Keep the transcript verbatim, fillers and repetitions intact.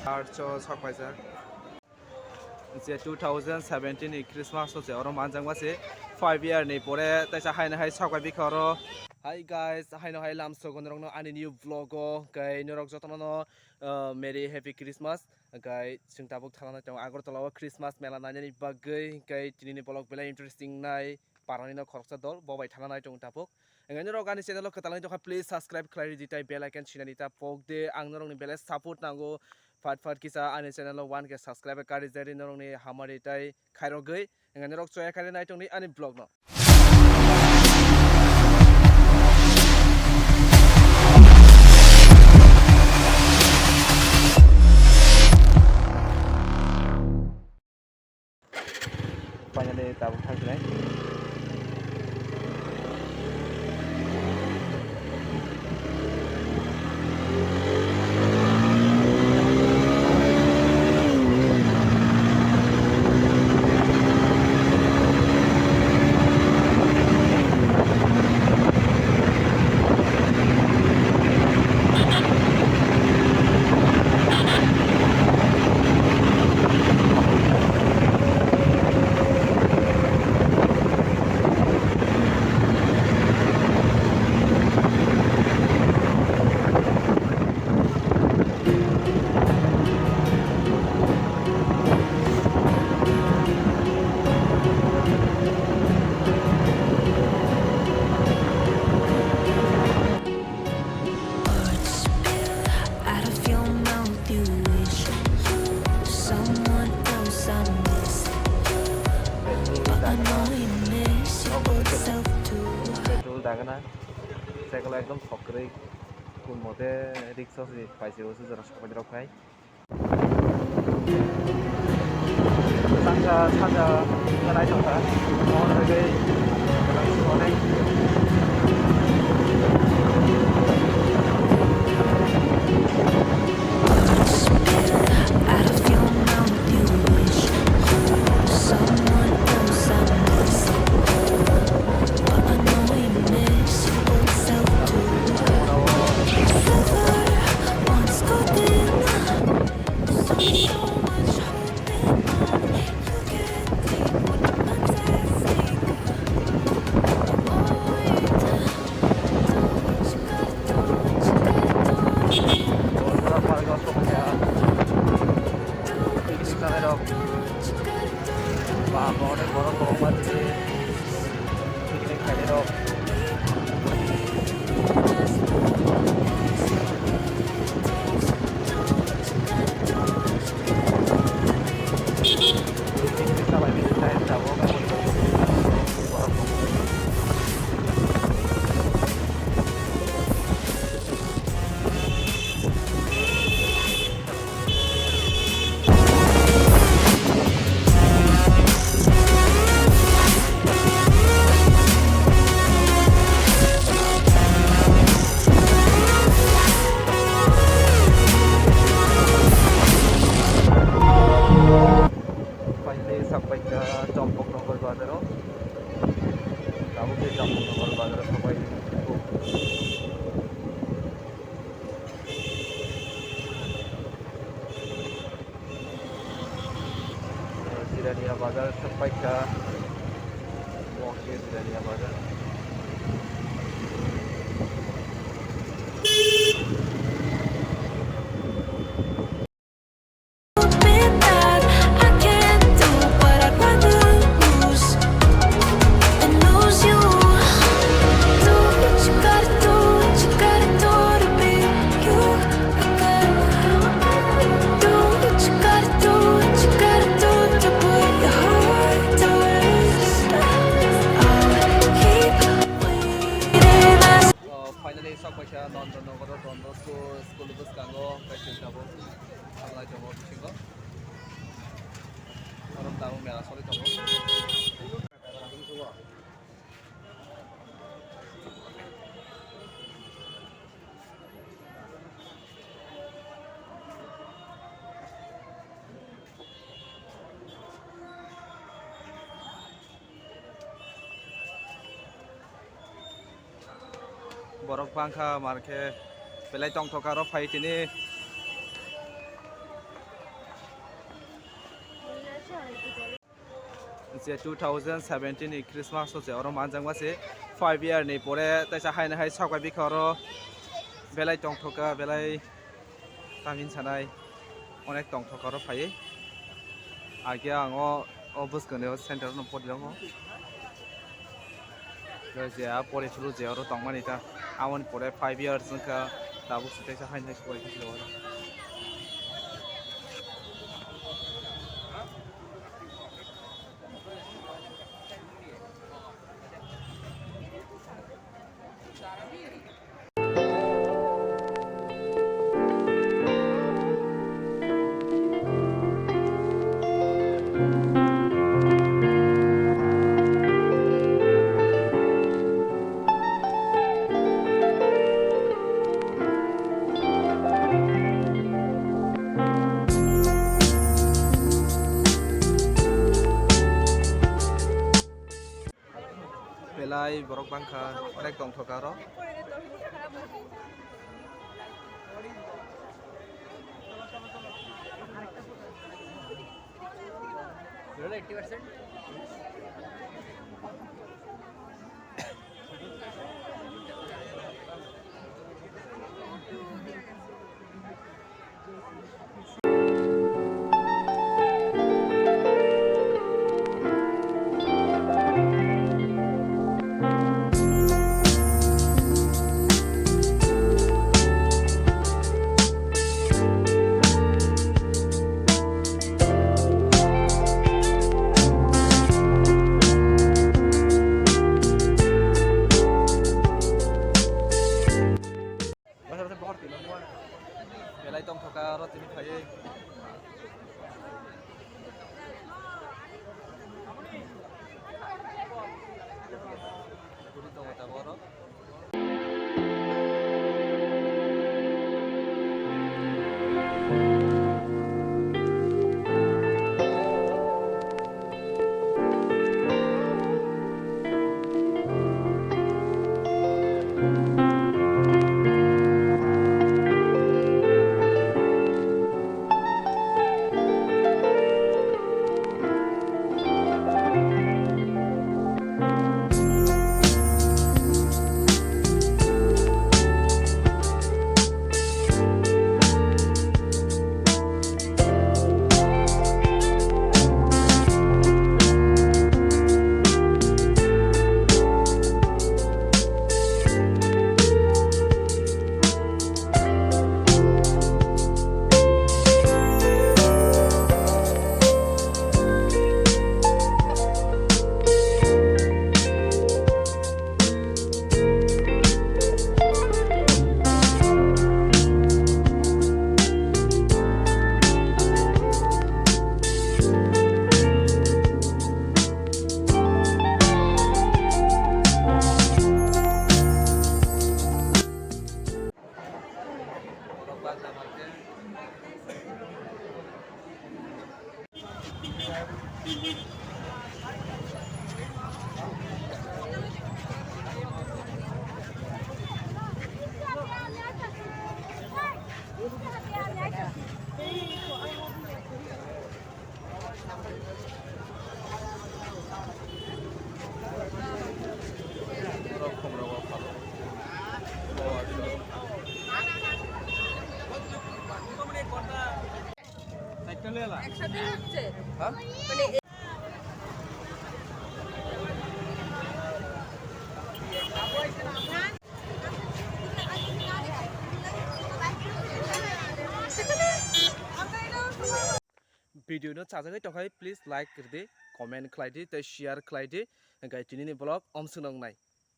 Archo sok paijak. Je two thousand seventeen ni Christmas o je oro manjakma se five year ni pore taisa haino hai sok pai bikha oro. Hi guys, haino hai lamsogo norokno ani new vlog o, kai norok jotono no, uh, Merry Happy Christmas. Kai chwng tabuk thalanai tongo Agartala o Christmas mela nainani bagwi, kai tini ni vlog belai interesting nai. Parani no khoroksa dol, bo bai thana nai tongo tabuk. Ang ani rok ani channel o kwtal wngwi tongkha, please subscribe khlai ridi tai bell icon sinani ta pok de. Ang norokni belai support nango. Phat phat kisa ani channel o one K subscribe kari jari norokni hamari tai khairogwi. Ang ani rok choya kari nai tongni ani vlog no. Finally, tabuk thang sinai. Out of your mouth, you wish you were someone else. I miss you, but I know you miss your old self too. Petrol dagana, cycle ekdom thok kwrwi, kun mote rickshaw se paisiro se jora sok pai rok khai. Sanja, sanja, nai tongkha. Mohon hwgwi, onek. Out of your mouth, you wish you were someone else. I miss you, but I know you miss your old self too. Silver once golden. Finally, sak paikha Champaknagar bazar o. Tabuk se Champaknagar bazar o sok pai. Jirania bazar sok paikha. Oke, Jirania bazar. Finally, sok paikha Nandanagar Don Bosco School bwskango, kaisa tabuk thanglai tongo bisingo. Oro tabuk mela soli tongo. Borok bangkha markhe belai tongthok aro phai tini. Je two thousand seventeen ni Christmas o je oro manjakma se five year ni pore taisa haino hai sok bai bikha oro belai tongthok kha, belai tamhin sanai onek tongthok kha oro phaiwi. Age ang o, o bwskang ni o center no poritongo. Je a pori thulu je oro tongmani ta, aboni pore five years wngkha, tabuk se teisa haino hai subai khe oro. Belai borok bangkha, onek tongthok kha oro. Belai tongthok kha oro tini phaiwi. Guri tongo tabuk oro. একসাথে হচ্ছে। হ্যাঁ? মানে Video no chajagwi tongkhai, please like rwdi, comment khlaidi tei share khlaidi. Hwnkhe tinini vlog omswk nongnai.